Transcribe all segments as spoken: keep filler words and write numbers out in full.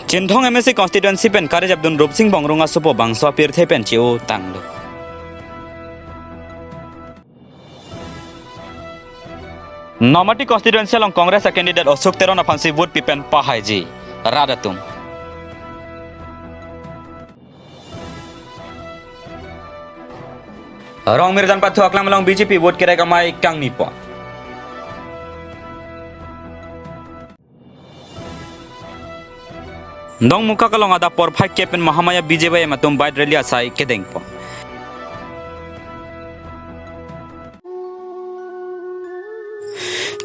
Chinthong M A C constituency pen karjapdun Rupsing Bongrung asopo bangso apirthe pen che-o tanglo. Nomati constituency along Congress a candidate Ashok Teron aphansi vote pipen pahaiji rat atum. Rong Mirjan Pathu aklam along B J P vote kerek amei kangnipon. Dongmukak along adap porphai kep pen Mahamaya B J Y M atum bike rally asai kedengpon.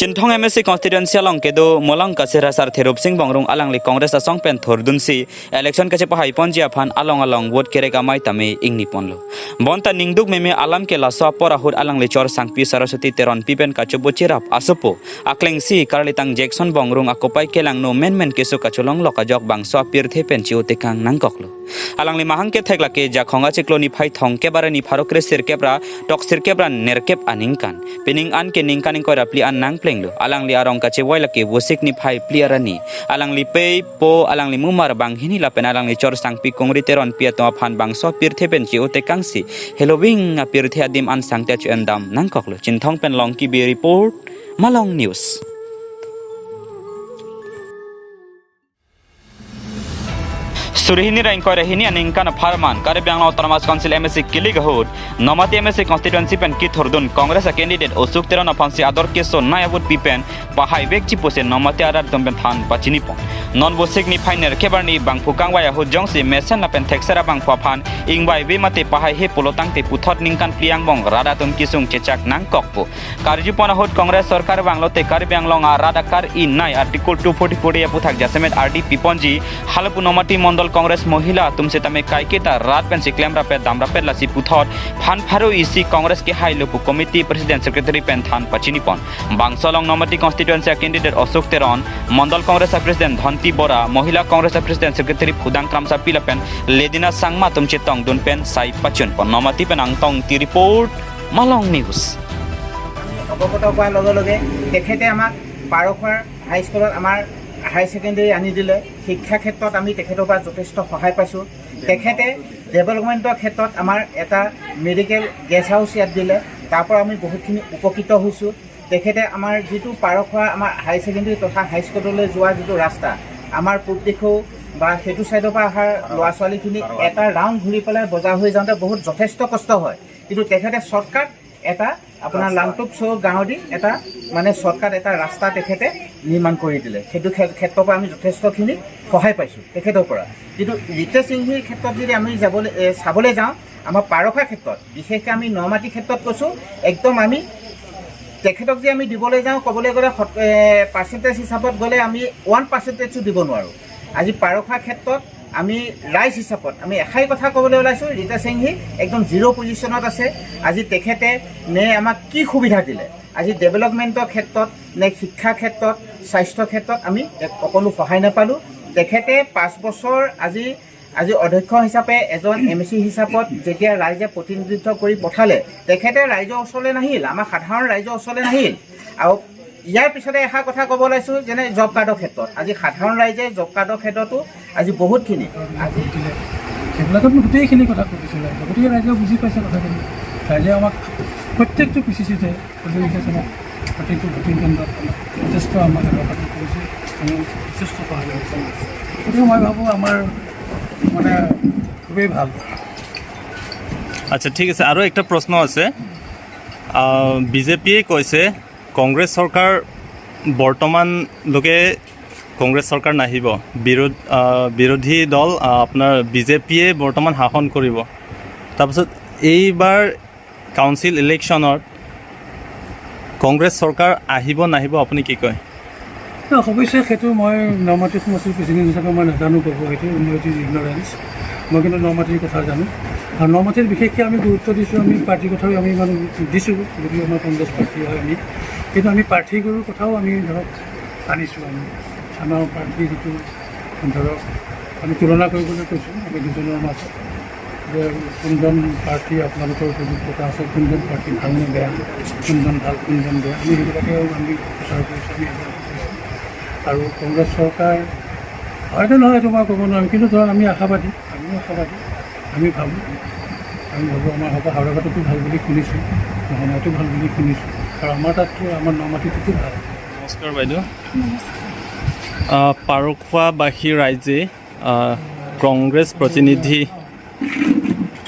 Chinthong M A C constituency along kedo Molong Kasir asarthe Rupsing Bongrung alangli Congress asong pen thurdunsi election kachepahaiponji aphan along along vote kerek amei tame ingniponlo. Bonta ningduk meme alam ke laso apor ahut alangli chor sangpi Saraswati Teronpi pen kachobo cherap asopo aklengsi karlitang Jackson Bongrung akopai kelangno menmen keso kacholonglok ajok bangso apirthe pen che-o tekang nangkoklo. Alangli mahang kethek lake Jakhong achiklo niphai thomkep arni pharo kre sirkep ra tok sirkep ra nerkep aningkan. Pining an ke ningkan ingkoi ra phli an nangplenglo. Alangli arong kachevoi lake Vosik niphai phli arni. Alangli pei po alangli mumar banghini lapen alangli chor sangpi Kongri Teronpi atum aphan bangso apirthe pen che-o tekangsi heloving apirthe adim an sangte achu endam nangkoklo. Chinthong pen Longki Bey report, Malong News. Suri hini ra ingkoi ra hini aningkan apharman Karbi Anglong Autonomous Council M A C kilik ahut Nomati M A C constituency pen kithurdun Congress a candidate Ashok Teron aphansi ador kesonei avote pipen pahaivekji pusi Nomati arat atum pen than pachinipon. Non Vosik niphai nerkep arni bangphu kangvai ahut jongsi mesen lapen thekser abangphu aphan ingvaive mate pahaihe pulo tangte puthot ningkan phli angbong rat atum kesung chechak nangkokpo. Karjupon ahut Congress sorkar vanglote Karbi Anglong arat akar-inei Article two forty-four A aphuthak jasemet ardi piponji halapu Nomati Mondol Congress Mohila atum setame kaiketa rat pensi klemrapet damrapet lasi puthot phan pharo isi Congress kehailopu committee president secretary pen than pachinipon. Bangso along Nomati constituency a candidate Ashok Teron, Mondol Congress a president Dhonti Bora, Mohila Congress a president secretary Phudang Kramsapi lapen Ledina Sangma atum chetongdun pen sai pachunpon. Nomati pen Angtong Ingti report, Malong News. আমি অৱগত হোৱাৰ লগে লগে তেখেতে আমাক পাৰখোৱাৰ হাইস্কুলত আমাৰ হাই ছেকেণ্ডেৰী আনি দিলে। শিক্ষা ক্ষেত্ৰত আমি তেখেতৰ পৰা যথেষ্ট সহায় পাইছোঁ। তেখেতে ডেভেলপমেণ্টৰ ক্ষেত্ৰত আমাৰ এটা মেডিকেল গেষ্ট হাউচ ইয়াত দিলে, তাৰ পৰা আমি বহুতখিনি উপকৃত হৈছোঁ। তেখেতে আমাৰ যিটো পাৰখোৱা আমাৰ হাই ছেকেণ্ডেৰী তথা হাইস্কুললৈ যোৱা যিটো ৰাস্তা, আমাৰ পূব দিশো বা সেইটো ছাইডৰ পৰা অহা ল'ৰা ছোৱালীখিনি এটা ৰাউণ্ড ঘূৰি পেলাই বজাৰ হৈ যাওঁতে বহুত যথেষ্ট কষ্ট হয়, কিন্তু তেখেতে চৰ্টকাট এটা আপোনাৰ লাংটুপ চৌ গাঁৱেদি এটা মানে চৰ্টকাট এটা ৰাস্তা তেখেতে নিৰ্মাণ কৰি দিলে। সেইটো ক্ষে- ক্ষেত্ৰৰ পৰা আমি যথেষ্টখিনি সহায় পাইছোঁ তেখেতৰ পৰা। কিন্তু ৰিতেশ সিংহীৰ ক্ষেত্ৰত যদি আমি যাবলৈ এ, চাবলৈ যাওঁ, আমাৰ পাৰখোৱা ক্ষেত্ৰত, বিশেষকৈ আমি নমাটি ক্ষেত্ৰত কৈছোঁ, একদম আমি তেখেতক যে আমি দিবলৈ যাওঁ, ক'বলৈ গ'লে শত- এ, পাৰ্চেণ্টেজ হিচাপত গ'লে আমি ওৱান পাৰ্চেণ্টেজো দিব নোৱাৰোঁ। আজি পাৰখোৱা ক্ষেত্ৰত আমি ৰাইজ হিচাপত আমি এষাৰি কথা ক'বলৈ ওলাইছোঁ, ৰীতা সিংহী একদম জিৰ' পজিশ্যনত আছে। আজি তেখেতে নে আমাক কি সুবিধা দিলে, আজি ডেভেলপমেণ্টৰ ক্ষেত্ৰত নে শিক্ষা ক্ষেত্ৰত, স্বাস্থ্য ক্ষেত্ৰত আমি এক অকণো সহায় নাপালোঁ। তেখেতে পাঁচ বছৰ আজি, আজি অধ্যক্ষ হিচাপে এজন এম এ চি হিচাপত যেতিয়া ৰাইজে প্ৰতিনিধিত্ব কৰি পঠালে, তেখেতে ৰাইজৰ ওচৰলৈ নাহিল, আমাৰ সাধাৰণ ৰাইজৰ ওচৰলৈ নাহিল। আৰু ইয়াৰ পিছতে এষাৰ কথা ক'ব ওলাইছোঁ, যেনে জব কাৰ্ডৰ ক্ষেত্ৰত আজি সাধাৰণ ৰাইজে জব কাৰ্ডৰ ক্ষেত্ৰতো আজি বহুতখিনি আজি দিলে। সেইবিলাকত মই গোটেইখিনি কথা কৈ দিছোঁ ৰাইজক, গতিকে ৰাইজে বুজি পাইছে কথাখিনি। ৰাইজে আমাক প্ৰত্যেকটো পি চি চিতে, পলিং ষ্টেচনত, প্ৰত্যেকটো ভোটিং কেন্দ্ৰত আমাক যথেষ্ট আমাক সেৱা প্ৰদান কৰিছে, আমি যথেষ্ট সহায় কৰিছে। গতিকে মই ভাবোঁ আমাৰ মানে খুবেই ভাল। আচ্ছা, ঠিক আছে। আৰু একটা প্ৰশ্ন আছে। আহ, বিজেপিয়ে কৈছে কংগ্ৰেছ চৰকাৰ বৰ্তমানলৈকে কংগ্ৰেছ চৰকাৰ নাহিব, বিৰোধ-, আহ, বিৰোধী দল, আহ, আপোনাৰ বিজেপিয়ে বৰ্তমান শাসন কৰিব। তাৰপিছত এইবাৰ কাউন্সিল ইলেকশ্যনত কংগ্ৰেছ চৰকাৰ আহিব নাহিব, আপুনি কি কয়? না, অৱশ্যে সেইটো মই নমাটি সমষ্টিৰ প্ৰেচিডেণ্ট হিচাপে মই নাজানো ক'ব, সেইটো মই ইট ইজ ইগনৰেঞ্চ। মই কিন্তু নমাটিৰ কথা জানো। আৰু নমাটিত বিশেষকৈ আমি গুৰুত্ব দিছোঁ, আমি পাৰ্টিৰ কথাও আমি ইমান দিছোঁ, যদিও আমাৰ কংগ্ৰেছ পাৰ্টি হয় আমি, কিন্তু আমি প্ৰাৰ্থীগৰাকীৰ কথাও আমি ধৰক আনিছোঁ। আমি আমাৰ প্ৰাৰ্থী যিটো ধৰক আমি তুলনা কৰিবলৈ কৈছোঁ আমি দুজনৰ মাজত যে কোনজন প্ৰাৰ্থী আপোনালোকৰ উপযুক্ততা আছে, কোনজন প্ৰাৰ্থী ভাল নে বেয়া, কোনজন ভাল কোনজন বেয়া, আমি সেইবিলাকে আমি প্ৰচাৰ কৰিছোঁ, আমি এইবিলাক কৰিছোঁ। আৰু কংগ্ৰেছ চৰকাৰ হয়তো নহয়, এইটো মই ক'ব নোৱাৰিম, কিন্তু ধৰক আমি আশাবাদী, আমিও আশাবাদী, আমি ভাবোঁ, আমি ভাবোঁ আমাৰ হ'ব হাওৰাঘাটতো ভাল বুলি শুনিছোঁ, মহামায়াতো ভাল বুলি শুনিছোঁ, আৰু আমাৰ তাততো আমাৰ নমাটিটোতো ভাল। নমস্কাৰ বাইদেউ। নমস্কাৰ। আহ, পাৰখোৱাবাসী ৰাইজে, আহ, কংগ্ৰেছ প্ৰতিনিধি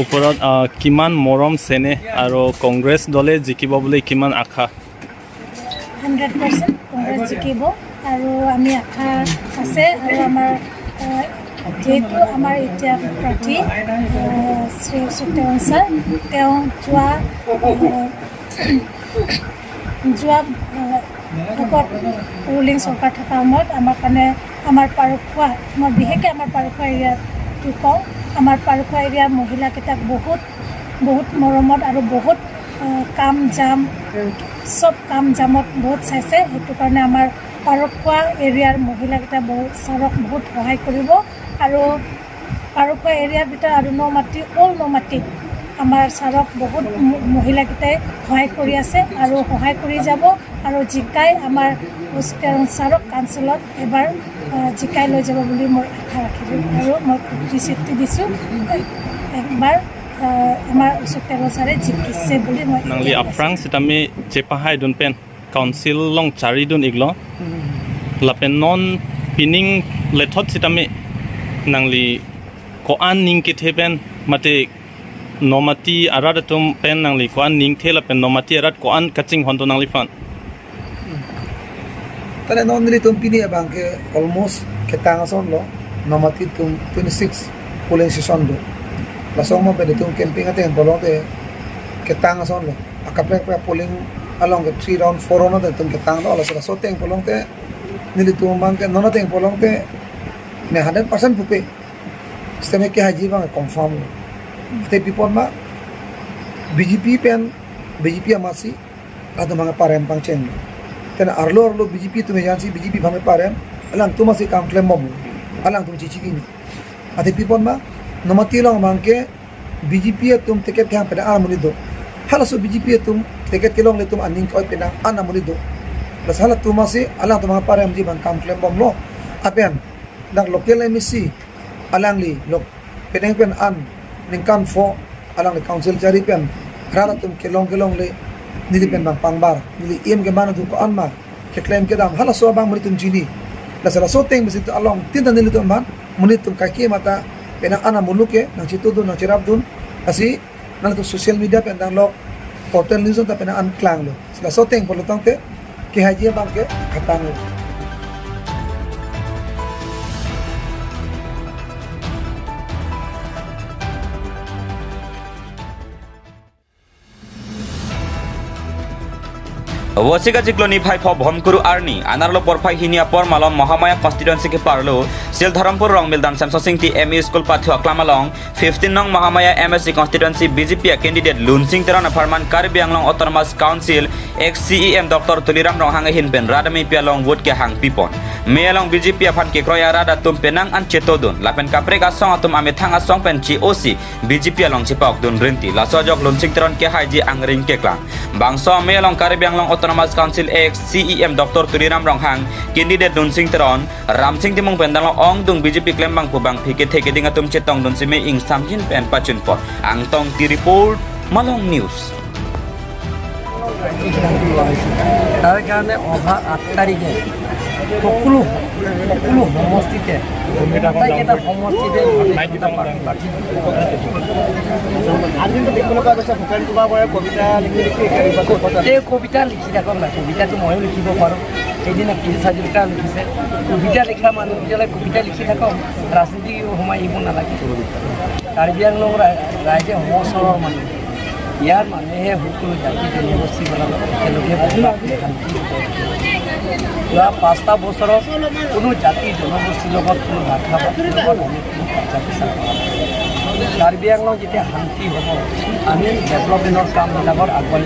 ওপৰত, আহ, কিমান মৰম চেনেহ আৰু কংগ্ৰেছ দলে জিকিব বুলি কিমান আশা? হাণ্ড্ৰেড পাৰ্চেণ্ট কংগ্ৰেছ জিকিব আৰু আমি আশা আছে। আৰু আমাৰ, আহ, যিহেতু আমাৰ এতিয়া প্ৰাৰ্থী, আহ, শ্ৰী অশোক তেৰণ ছাৰ, তেওঁ যোৱা, আহ, যোৱা, আহ, আগত ৰুলিং চৰকাৰ থকা সময়ত আমাৰ কাৰণে, আমাৰ পাৰখোৱা, মই বিশেষকৈ আমাৰ পাৰখোৱা এৰিয়াটো কওঁ, আমাৰ পাৰখোৱা এৰিয়াৰ মহিলাকেইটাক বহুত, বহুত মৰমত আৰু বহুত, আহ, কাম জাম, চব কাম জামত বহুত চাইছে। সেইটো কাৰণে আমাৰ পাৰখোৱা এৰিয়াৰ মহিলাকেইটা বহুত, ছাৰক বহুত সহায় কৰিব। আৰু পাৰখোৱা এৰিয়াৰ ভিতৰত আৰু নমাটি, অল নমাটিত আমাৰ ছাৰক বহুত ম-, মহিলাকেইটাই সহায় কৰি আছে আৰু সহায় কৰি যাব। আৰু জিকাই আমাৰ অশোক তেৰণ ছাৰক কাউন্সিলত এবাৰ, আহ, জিকাই লৈ যাব বুলি মই আশা ৰাখিছোঁ আৰু মই প্ৰতিশ্ৰুতি দিছোঁ, একবাৰ, আহ, আমাৰ অশোক তেৰণ ছাৰে জিকিছে বুলি মই Nangli aphrang sitame chepahaidun pen council along charidun-iklo. Lapen non pining lethot sitame nangli ko-an ning kethe pen mate nomati arat atum pen nangli ko-an ningthe lapen nomati arat ko-an kachinghon do nangliphan? Tane non nelitum pini abang ke almost ketang asonlo, nomati atum twenty-six polling station do. Laso mo pen itum campaign ateng pulote ketang asonlo. Akaprek prek polling along ke three round, four round ateng itum ketanglo. Laso laso ateng pulote nelitum abang ke non ateng pulote ne hundred percent pupe. Sitame kehaiji abang confirm lo. Te pi apot ma, B J P pen, B J P amatsi, latum abang parem pangcheng. Tena arlo arlo B J P atum ejansi B J P abang parem, alangtum amatsi kam klembom. Alangtum chichi kini. Ate pi apot ma, nomati along abang ke B J P atum ticket kehang penang an amonit do. Halaso B J P atum ticket kelongle atum aning ke-oi penang an amonit do. Laso halatum amatsi alangtum abang paremji abang kam klembomlo. Lapen dak local M A C alangli lok penang pen an ningkan pho alangli council chari pen rat atum kelong kelongle neli pen abang pangbar, neli E M keman atum ko-an ma keklem kedam halaso abang monit atum chini. Laso laso ateng besi tu along tinta nelitum abang monit atum kaike mata penang an amuluk ke nangchetodun nangcherapdun, lasi nangtum social media pen danglok portal news ta penang an klanglo. Laso ateng pulo tangte kehaiji abang ke khatanglo. Vosik achiklo niphai pho Bhomkuru arni, anerlo porphai hini apor malom Mahamaya constituency keparlo Sildharampur Rongmildam Semsonsing Ingti M E School pathu aklam along fifteen nong Mahamaya M A C constituency B J P a candidate Lunsing Teron apharman Karbi Anglong Autonomous Council ex C E M Doctor Tuliram Ronghang ahin pen rat amepi along vote kehang pipon. Me along B J P aphan kekroi arat atum penang an chetodun lapen kaprek asong atum amethang asong pen che-osi B J P along chepa-okdun rinti. Laso ajok Lunsing Teron kehaiji angring keklang. Bangso ame along Karbi Anglong Autonomous Council ex C E M Doctor Tuliram Ronghang, candidate Lunsing Teron, Ramsing Timung pen danglok ongdung B J P klembang pu bangphi kethe keding atum chetongdun seme ingsamjin pen pachunpon. Angtong Ingti report, Malong News. তাৰ কাৰণে অহা আঠ তাৰিখে সকলো, সকলো সমষ্টিতে, গোটেইকেইটা সমষ্টিতে ভাৰতীয় জনতা পাৰ্টি প্ৰাৰ্থী। আজি কিন্তু দেখিবলৈ পোৱা গৈছে, ভূপেন কুমাৰ বৰাই কবিতা লিখি লিখি গোটেই কবিতা লিখি থাকক না, কবিতাটো ময়ো লিখিব পাৰোঁ। সেইদিনা পি এছ হাজৰিকা লিখিছে, কবিতা লিখা মানুহকেইজনে কবিতা লিখি থাকক, ৰাজনীতি সোমাই আহিব নালাগে। কাৰ্বি আংলং ৰা-, ৰাইজে সহজ সৰল মানুহ। ইয়াৰ মানুহে সকলো জাতি জনগোষ্ঠীৰ পৰা একেলগে বসবাস কৰি শান্তি। যোৱা পাঁচটা বছৰত কোনো জাতি জনগোষ্ঠীৰ লগত, কোনো ভাষা ভাষীৰ লগত আমি কোনো কাজিয়া পেচাল কৰা নাই। কাৰ্বি আংলং যেতিয়া শান্তি হ'ব, আমি ডেভেলপমেণ্টৰ কামবিলাকত আগুৱাই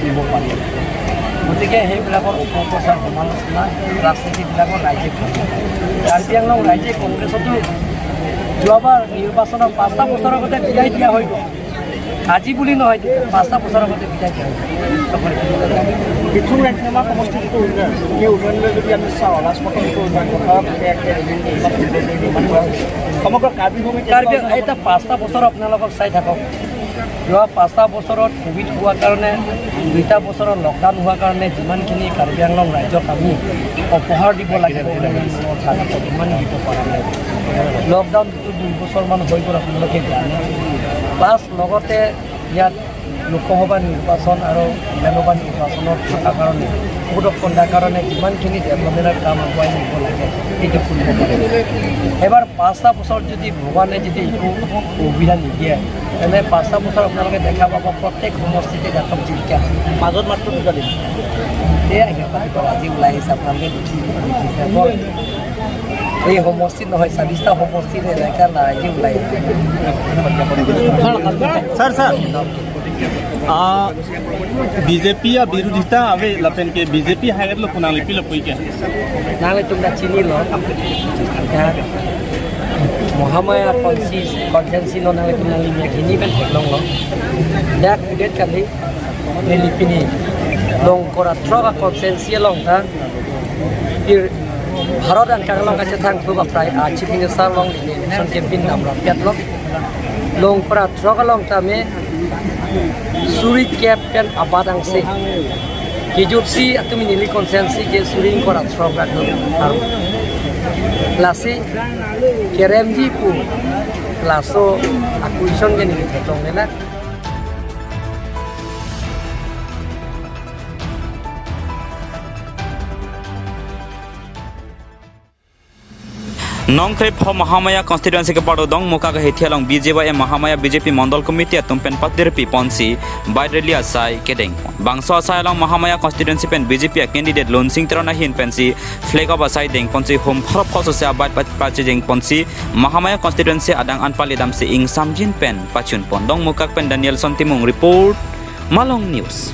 নিব পাৰিম। গতিকে সেইবিলাকৰ অপপ্ৰচাৰ, সমালোচনা, ৰাজনীতিবিলাকৰ ৰাইজে ভাল নাপায়। কাৰ্বি আংলং ৰাইজে কংগ্ৰেছতো যোৱাবাৰ নিৰ্বাচনৰ পাঁচটা বছৰ আগতে বিদায় দিয়া হৈ গ'ল। আজি বুলি নহয়, পাঁচটা বছৰ আগতে বিদায় দিয়া হৈ গ'ল। পৃথক ৰাজনীতি আমাৰ সমষ্টিটো উন্নয়ন, সেই উন্নয়নলৈ যদি আমি চাওঁ, ৰাজপথৰ যিটো উন্নয়ন কথা, সমগ্ৰ কাৰ্বি ভূমিত কাৰ্বি, এতিয়া পাঁচটা বছৰ আপোনালোকক চাই থাকক। যোৱা পাঁচটা বছৰত কোভিড হোৱাৰ কাৰণে, দুইটা বছৰত লকডাউন হোৱাৰ কাৰণে যিমানখিনি কাৰ্বি আংলং ৰাইজক আমি উপহাৰ দিব লাগে, ইমান দিব পৰা নাই। লকডাউন যিটো দুই বছৰমান হৈ গ'ল আপোনালোকে জানে। প্লাছ লগতে ইয়াত লোকসভা নিৰ্বাচন আৰু বিধানসভা নিৰ্বাচনত থকাৰ কাৰণে, কোড অফ কণ্ডাক্টৰ কাৰণে যিমানখিনি ডেভেলপমেণ্টৰ কাম আগুৱাই নিব লাগে, সেইটো কৰিব পাৰে। এবাৰ পাঁচটা বছৰ যদি ভগৱানে যদি একো সুবিধা নিদিয়ে, তেনে পাঁচটা বছৰ আপোনালোকে দেখা পাব প্ৰত্যেক সমষ্টিতে জাতক জিলিকা আছে। মাজত মাত্ৰ দুটা দিন। এয়া সিহঁত আজি ওলাই আহিছে, আপোনালোকে দেখি, দেখিছে। এই সমষ্টিত নহয়, ছাব্বিছটা সমষ্টিত এনেকুৱা নাই যে ওলাই আহিছে। Sir, sir. Ah, B J P abirodhita ave lapen ke B J P hire lo kunang lipi lo puike. Nanglitum ta chinilo. Ya. Mahamaya constituency, constituency lo nanglitum nangli myak hini pen theklonglo. Dak udet kali. Neli pini Longkora throk a constituency along ta. Pir Bharat angkang along kachethang thu baprai a Chief Minister along neli election campaign damrap piat lo. Longkora throk along tame suri kep pen abat angse. Kijutsi atum neli constituency ke suri ingkora throk rat lo. Lasi keremji pu laso a-question ke neli theklongle na. Nongkrep ho Mahamaya constituency kepado Dongmukak ahithi along B J Y M Mahamaya B J P Mondol Committee atum pen patirpi ponsi bike rally asai kedeng pon. Bangso asai along Mahamaya constituency pen B J P a candidate Lunsing Teron ahin pensi flag off asai deng ponsi hum pharap khosose abike pa-, pachejeng ponsi Mahamaya constituency adang anpali damsi ingsamjin pen pachun pon. Dongmukak pen Danielson Timung report, Malong News.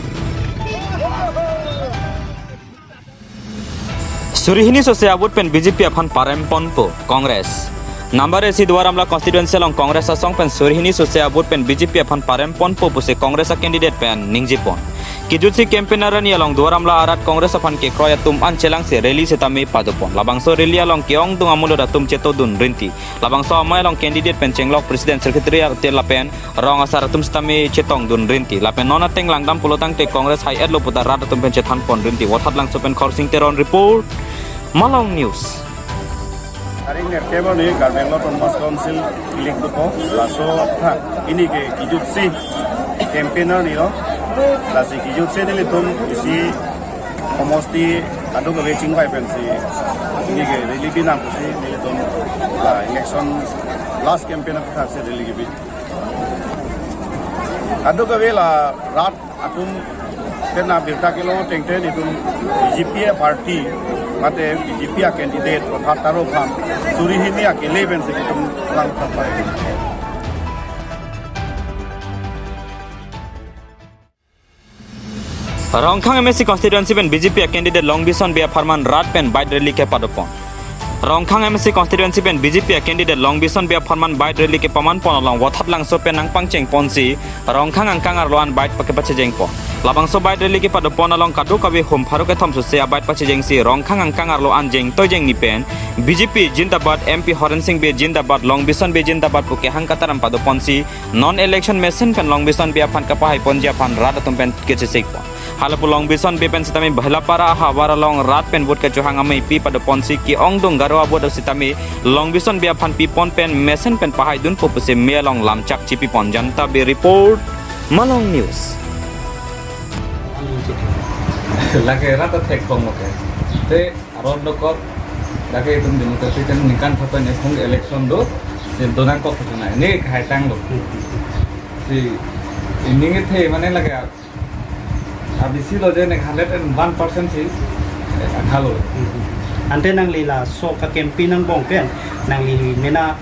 Suri hini sose a-vote pen B J P aphan parem ponpo Congress. Number isi Duar Amla constituency along Congress asong pen suri hini sose a-vote pen B J P aphan parem ponpo pusi Congress a-candidate pen ningje pon. Kijutsi campaigner arni along Duar Amla arat Congress aphan kekroi atum an chelangsi rally setame pado pon. Labangso rally along ke-ongdung amulot atum chetongdun rinti. Labangso amei along candidate pen chenglok president secretary artel lapen rong asar atum setame chetongdun rinti. Lapen non ateng langdam pulotangte Congress hai-et lo puta rat atum pen chethan pon rinti. Vothatlangso pen Khorsing Teron report, Malong News. Tarik nerkep arni Karbi Anglong Autonomous Council ilik dupo, laso aphan pini ke kijutsi campaigner ni lo, lasi kijutsi nelitum isi homosti aduk ave chingvai pensi pini ke rally binang pusi nelitum la election last campaign aphan si rally kebi. Aduk ave la rat atum tena birta kelo tengte nelitum B J P a-party mate B J P a-candidate Prabhat Taro aphan suri hini akele pensi nelitum lang thapai. Rongkhang M A C constituency pen B J P a-candidate Longbison Bey apharman rat pen bike rally kepado pon. Rongkhang M A C constituency pen B J P a-candidate Longbison Bey apharman bike rally kepaman pon along Vothatlangso pen nangpangcheng ponsi Rongkhang angkang arlo an bike pakepachejeng pon. Labangso bike rally kepado pon along kadokave hum pharo kethom sose a-bike pachejengsi Rongkhang angkang arlo an jeng toi jengni pen B J P Jindabad, M P Horen Sing Bey Jindabad, Longbison Bey Jindabad pu kehang kataram pado ponsi non election mesen pen Longbison Bey aphan kapahai ponji aphan rat atum pen kechesik pon. Halapu Longbison Bey pen sitame Bhailapara ahavar along rat pen vote kechohang amei pi pado ponsi ke-ongdung Garo a-vote sitame Longbison Bey aphan pi pon pen mesen pen pahai dunpo pusi mei along lamchak chipi pon. Janta Bey report, Malong News. Lake rat athek pon moke. Te aron dokok, lake itum democracy kan ningkan thapen ephung election do, je donangkok khajana, ne khai tanglo. Si, ining ithe mane lake a, a B C lo je ne hundred and one percent si, eh, akhalo. Ante nangli laso ka-campaign angbong pen, nangli mena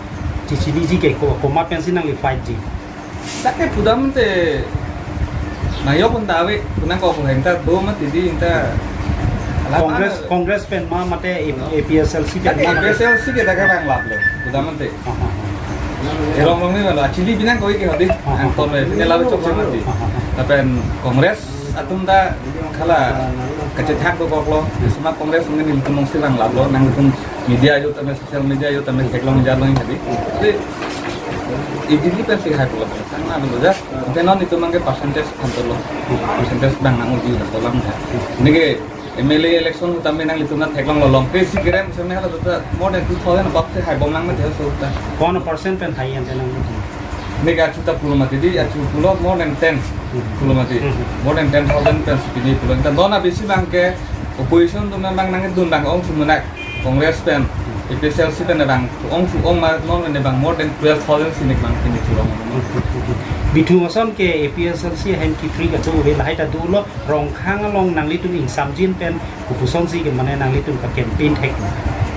chichiniji ke ko, komat pensi nangli fight ji. Lake pudam te nayok pun ta ave, punang ko ko henta do mati di inta. Ala Congress, ano. Congress pen ma mate A-, A P H L C pen lake ma mate. A P H L C ke daga rang lap lo, pudam te. Ha, ha, ha. Erong rong ni lo, actually binang koi ke hadi, ha, ha, ha, angkon lo, ini lalu chok chok mati. Ha, ha, ha. Lapen Congress atum ta khala Kachethak dokoklo, suma Congress mungkin nelitum mungsi lang laplo, nanglitum media yo tame, social media yo tame theklong jarlong jadi. Jadi, ijili pensi hai pulo, tangna lo ja. Mungkin non itum mangke percentage kantor lo, percentage bang nang uji na tolam ja. Neke M L A election tame nanglitum na theklonglo, longke isi kerem seme hala dota more than two thousand above si hai bomlang mati so ta. Kono percent pen hai ante nang? Neke achu ta pulo mati di, achu pulo more than ten. Hmm. Pulo mati. Hmm. More than ten thousand pen si pini pulo. Anta non abisi bangke opposition atum bang nangdun bang ong sumunak Congress pen, A P H L C pen bang ong su ong ma non ne bang more than twelve thousand si nek bang pini pulo. Bithung ason ke A P H L C ahem kepri kadokave lahai ta dolo, Rongkhang along nanglitum ingsamjin pen kopuson si ke mane nanglitum ka campaign thek.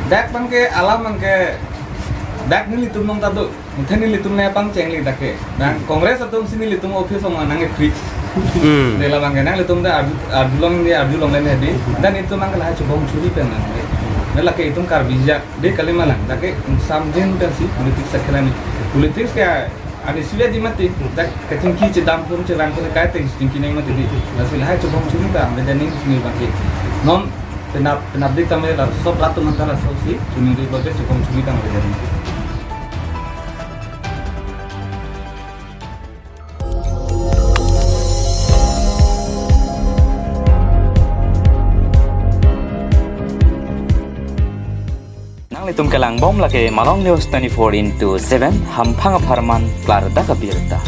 Dak bangke alam bangke dak nelitum nong ta do. Mungkin nelitum ne pangchengli dak ke. Nang Congress atum si nelitum office ong nang free. Hmm. Dela bangke nanglitum ta arju, arjulong di arjulong le di. Dan itum bangke lahai chubong churi pen nang. Nela ke itum Karbi ja. De kalimalang. Dak ke ingsamjin pen si politics akhelan. Politics ke ani sibya di mati. Dak kachingki chedam pun cherang pun kai teng chingki neng mati di. Lasi lahai chubong churi ta. Beda ning sini bangke. Non penap penap dik tame la sob rat atum anta la sob si chuningri project chubong churi ta beda ning. Nanglitum kelang bom lake Malong News twenty-four into seven, hamphang apharman klardak abirta.